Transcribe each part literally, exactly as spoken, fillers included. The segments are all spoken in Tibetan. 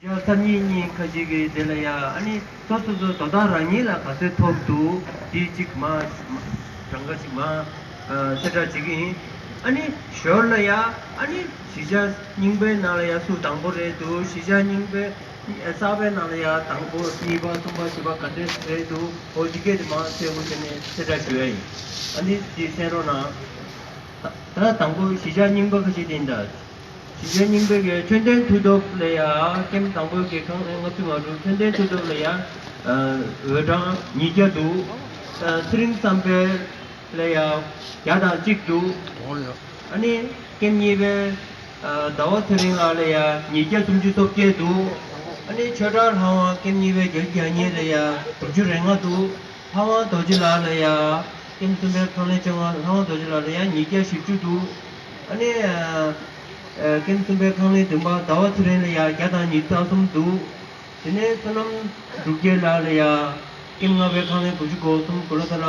ཡང་སང་ཉིན་གཉིས་ཁ་ཅིག་གིས་དེ་ལ་ཡ་ཨ་ནི་སོ་སོ་སོ་དོ་བདག་རང་ཉིད་ལ་ག་ཚོད་ཐོབ་འདུག་དེ་གཅིག་མ་གྲངས་ཀ་གཅིག་མ་གསལ་བསྒྲགས་བྱེད་ཀྱི་ཡིན། ཨ་ནི་ཞོར་ལ་ཡ་ཨ་ནི་གཞིས་ཆགས་རྙིང་པའི་ནང་ལ་ཡ་སུ་དང་པོ་རེད་འདུག་གཞིས་ཆགས་རྙིང་པའི་གསར་པའི་ནང་ལ་ཡ་དང་པོ་གཉིས་པ་གསུམ་པ་བཞི་པ་ག་འདྲས་རེད་འདུག་འོ་དེ་གས་དེ་མ་གསལ་པོ་བྱས་ནས་གསལ་བསྒྲགས་ཞུ་ཡ་ཡིན། ཨ་ནི་དེ་གསན་རོགས་གནང་། ད་ད་དང་པོ་གཞིས་ཆགས་རྙིང་པ་ཁ་ཤས་དེ་ཡིན་ད། གཞིས་ཆགས་རྙིང་པའི་གི་ཆོས་ལྡན་མཐུ་སྟོབས་ལ་ཡ་ཀེམ་དང་པོའི་གི་ཁང་ལྔ་བཅུ་ང་དྲུག་ཆོས་ལྡན་མཐུ་སྟོབས་ལ་ཡ་འོས་གྲངས་ཉིས་བརྒྱ་འདུག་ཚེ་རིང་བསམ་འཕེལ་ལ་ཡ་བརྒྱ་དང་གཅིག་འདུག་ཨ་ནི་ཀེམ་གཉིས་པའི་ཟླ་བ་ཚེ་རིང་ལགས་ལ་ཡ་ཉིས་བརྒྱ་སུམ་ཅུ་སོ་བརྒྱད་འདུག་ཨ་ནི་ཆོས་གྲགས་ལྷ་དབང་ཀེམ་གཉིས་པའི་བརྒྱད་ཅུ་གྱ་གཉིས་ལ་ཡ་དྲུག་ཅུ་རེ་ལྔ་འདུག་ལྷ་དབང་རྡོ་རྗེ་ལགས་ལ་ཡ་ཀེམ་གསུམ་པའི་ཁང་ལན་བཅོ་ལྔ། ལྷ་དབང་རྡོ་རྗེ་ལགས་ལ་ཡ་ཉིས་བརྒྱ་བཞི་བཅུ་འདུག་ཨ་ནི་ཀེམ་གསུམ་པའི་ཁང་ལན་བདུན་པ་ཟླ་བ་ཚེ་རིང་ལ་ཡ་བརྒྱ་དང་ཉི་ཤུ་རྩ་གསུམ་འདུག་དེ་ནས་བསོད་ནམས་འབྲུག་རྒྱལ་ལགས་ལ་ཡ་ཀེམ་ལྔ་པའི་ཁང་ལན་དགུ་བཅུ་གོ་གསུམ། དགུ་ལོ་ཐ་ལ་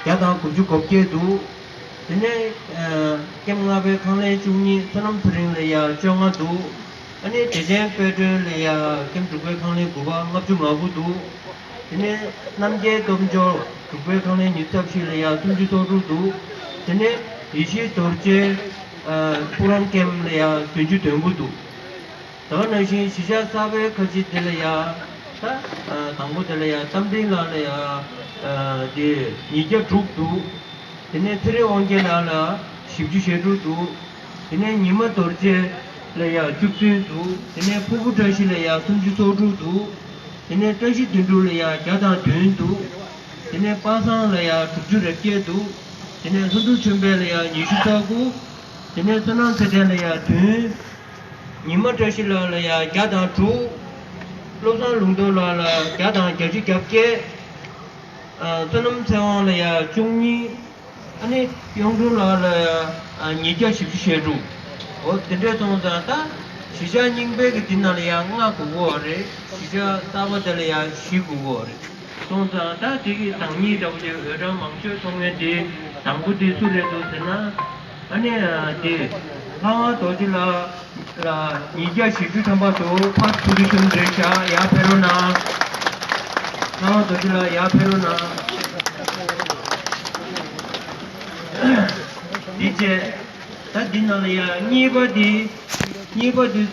བརྒྱ་དང་དགུ་བཅུ་གོ་བརྒྱད་འདུག་དེ་ནས་ཀེམ་ལྔ་པའི་ཁང་ལན་བཅུ་གཉིས། བསོད་ནམས་ཚེ་རིང་ལ་ཡ་བཅོ་ལྔ་འདུག་ཨ་ནི་བདེ་ཆེན་དཔལ་སྒྲོན་ལ་ཡ་ཀེམ་དྲུག་པའི་ཁང་ལན་དགུ་པ་ལྔ་བཅུ་ང་དགུ་འདུག་དེ་ནས་རྣམ་རྒྱལ་སྟོབས་འབྱོར་དྲུག་པའི་ཁང་ལན་ཉི་ཤུ་རྩ་བཞི་ལ་ཡ་སུམ་ཅུ་སོ་དྲུག་འདུག་དེ་ནས་ཡེ་ཤེས་རྡོ་རྗེ་ཕུག་རོན་ཀེམ་ལ་ཡ་བདུན་ཅུ་དོན་དགུ་འདུག་ད་ག་ནང་བཞིན་གཞིས་ཆགས་གསར་པའི་ཁ་ཆེ་དེ་ལ་ཡ་ད་དང་པོ་དེ་ལ་ཡ་རྟ་མགྲིན་ལགས་ལ་ཡ་དེ་ཉིས་བརྒྱ་དྲུག་འདུག་དེ་ནས་ཚེ་རིང་དབང་རྒྱལ་ལགས་ལ་བཞི་བཅུ་ཞེ་དྲུག་འདུག་དེ་ནས་ཉི་མ་རྡོ་རྗེ་ལ་ཡ་བཅུ་བདུན་འདུག་དེ་ནས་ཕུར་བུ་བཀྲ་ཤིས་ལ་ཡ་སུམ་ཅུ་སོ་དྲུག་འདུག་དེ་ནས་བཀྲ་ཤིས་དོན་གྲུབ་ལ་ཡ་བརྒྱ་དང་བདུན་འདུག་དེ་ནས་པ་སངས་ལ་ཡ་དྲུག་ཅུ་རེ་བརྒྱད་འདུག་དེ་ནས་ལྷུན་གྲུབ་ཆོས་འཕེལ་ལ་ཡ་ཉི་ཤུ་རྩ་དགུ། དེ་ནས་བསོད་ནམས་ཚེ་བརྟན་ལ་ཡ་བདུན། ཉི་མ་བཀྲ་ཤིས་ལགས་ལ་ཡ་བརྒྱ་དང་དྲུག་བློ་བཟང་ལུང་རྟོགས་ལགས་ལ་བརྒྱ་དང་བརྒྱད་ཅུ་གྱ་བརྒྱད། ཨ། བསོད་ནམས་ཚེ་དབང་ལ་ཡ་བཅུ་གཉིས། ཨ་ནི་གཡུང་དྲུང་ལགས་ལ་ཡ་ཨ། ཉིས་བརྒྱ་བཞི་བཅུ་ཞེ་དྲུག་འོ་དེ་འདྲས་སོང་ཙང་ད་གཞིས་ཆགས་རྙིང་པའི་གི་འདི་ནང་ལ་ཡ་ལྔ་དགོས་ཀྱི་ཡོད་རེད། གཞིས་ཆགས་གསར་པ་དེ་ལ་ཡ་བཞི་དགོས་ཀྱི་ཡོད་རེད། སོང་ཙང་ད་དེ་གི་དང་ཉིད་འདྲ་བོ་ཅིག་འོས་གྲངས་མང་ཤོས་ཐོབ་མཁན་དེ་དང་པོ་དེ་སུ་རེད་འདུག་ཟེར་ན། ཨ་ནི་དེ་ལྷ་དབང་རྡོ་རྗེ་ལགས་ལ་ཉིས་བརྒྱ་བཞི་བཅུ་ཐམ་པ་འདུག first position རེད་ཤག་ཡར་ཕེབས་རོགས་གནང་། ལྷ་དབང་རྡོ་རྗེ་ལགས་ཡར་ཕེབས་རོགས་གནང་། འདི་བྱས། ད་འདི་ནང་ལ་ཡ་གཉིས་པ་འདི། གཉིས་པ་འདི།